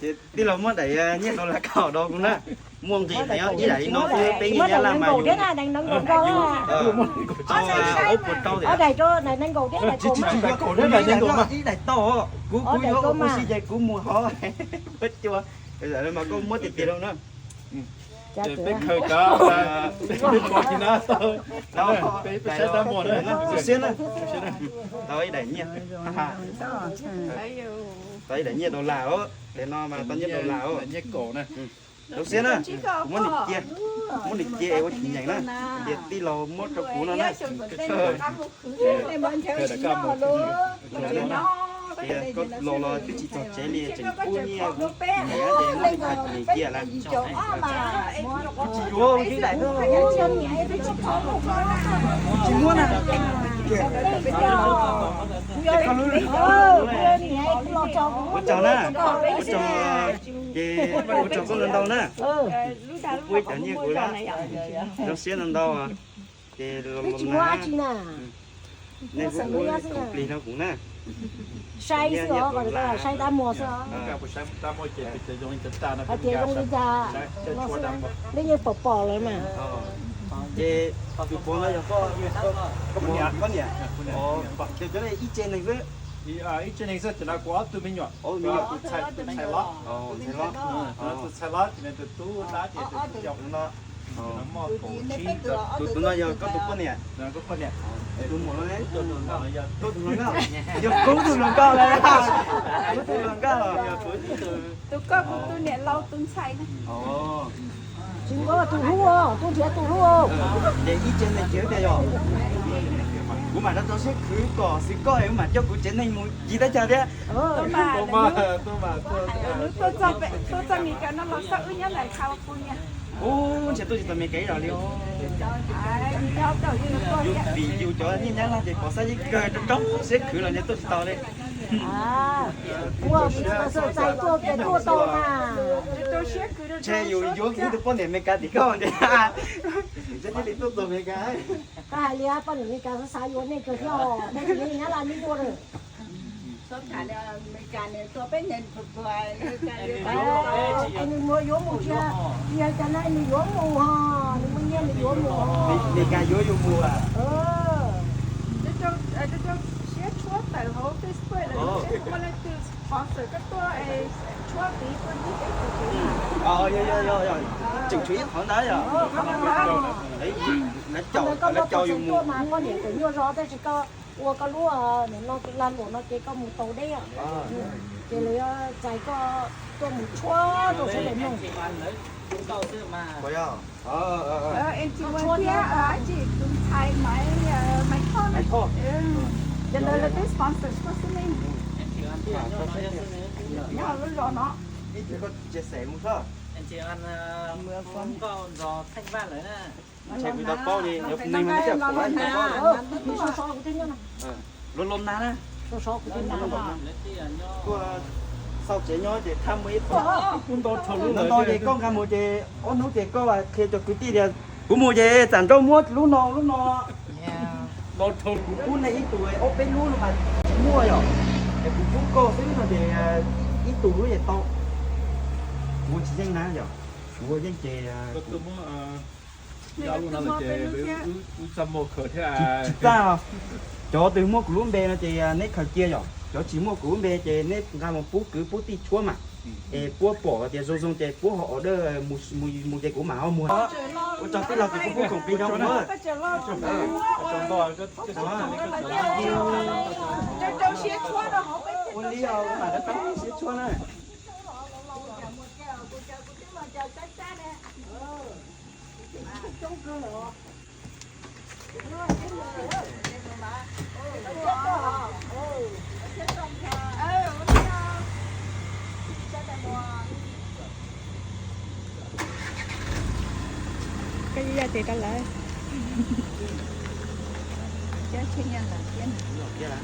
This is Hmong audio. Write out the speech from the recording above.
Ces tij laug muab daim nyiaj dollar kaum rau kuv na. Muaj nqis heev, ib daim li no xwb peb nyiaj Nyab Laj mas yus ob puas rau tiam. Ib daim tau, kuv kuv yuav ua kuv si ces kuv mus hov puab cua. Mas koj muab tiag tiag rau na. Peb khaws cov, peb pom na, peb saib tab muag na. Zoo siab na. Tau ib daim nyiaj, tau ib daim nyiaj dollar os, tes no mas tau nyiaj dollar os. Zoo siab na. Kuv muab nws cia, muab nws cia es ua tsis nyeem na. Ces tij laug muab rau kuv no na. Tias koj los los twb tsis txog tsev li tseem pub nyiaj kuv nyiam ces muab nws khaws nyiam cia lawm. Tsis yuav ib daim, tsis muab na. Ua tsaug na, ua tsaug, ces ua tsaug koj ntau ntau na. Pub cov nyiaj kuv na, zoo siab ntau ntau. Ces los na, nej pub plig rau kuv na. Saib xwb os, saib tab muag xwb os. Hais tias zoo li cas no xwb, nej yeej pom pom lawm mas. Ces tus puav no yog koj, koj niam, ces cov ib tse neeg xwb. Ib tse neeg xwb, ces no kuv ob tug me nyuam, tus ntxhais hlob, tus ntxhais hlob, ces nws tus tub dab ces tus tub yau no. Tus no yog koj tus poj niam. Tus muam no ne? Koj tus hluas nkauj. Yog kuv tus hluas nkauj lawm. Kuv tus hluas nkauj. Tus koj kuv tus niam laus tus ntxhais. Tsis muaj tus hlub, tuaj nrhiav tus hlub. Ces ib tse neeg kiag tiag yog. Kuv mam rau rau siab khwv kom xwv koj es mam coj kuv tsev neeg mus ci teb chaws thiab. Tuaj txog Mes Kas no los xauj wb nyob ntawm California. Ub, ntshe tuaj tsis tau Mes Kas ib zaug li. Yus vim yus cov nyiaj Nyab Laj ces pov xab yeej kawg rau rau siab khwv los ntshe tuaj tsis tau li. Ua xav txais tuaj ces tuaj tau na. Ntshe yus yuav kiag tus poj niam Mes Kas tim koj ntiag, ntshe thiaj li tuaj txog Mes Kas. Koj hais li poj niam Mes Kas xav xav yuav nej kawg thiab os, nej tsis nyiaj Nyab Laj nyob dua lawm. Es nws yuav mus tsis, yog cov no nws yuav mus ho, nws muaj nyiaj nws yuav mus. Mes Kas yuav yus mus. Siab tshuab tawm hauv Facebook lawm, muaj leej twg sponsor koj tuaj es tshuab tiv tuaj ncig peb tus tiv. Yog yog yog, tseem tshuav ib qhov ntawd yog. Lawv caum, lawv caum yus mus mas koj niam tseem nyuaj zog tab sis koj ua koj lub lag luam no ces koj mus tau deb. Ces lawv yuav txais koj tuaj mus tshuab rau sawv daws mloog. Tshuab thiab dab tsi, tus ntxhais Maiv, Maiv Thoj na. Ces lawv, lawv twb sponsor koj xwb ne. Nyob lub zos no. Los los na, tuaj xauj tsev nyob ces thab muaj ib qho. Ntau ntau ces koj nqa mus ces ob hnub ces koj qhia cov kwv tij tias kuv mus ces tsam nrauj muab lub no lub no. Kuv pub nej ib tug ob peb lub no mas tsis muaj yom, es kuv pub koj xwb no ces ib tug lub ces tau. Kuv tsis yeej na yom, kuv yeej ces tsis txaj. Cov twg muaj kuv lub npe no ces neb khaws cia yom, cov tsis muaj kuv lub npe ces neb nqa mus pub kwv pub tij tshuab mas, es puab pom tias zoo zoo ces puab ho order mus ces kuv mam ho muag. Ua tsaug tij laug, kuv pub khoom plig rau kuv. Ua li os, kuv mam rau siab tshuab na. Koj yaj tes rau lawv. Cab tsheb nyob ntawm thiab na.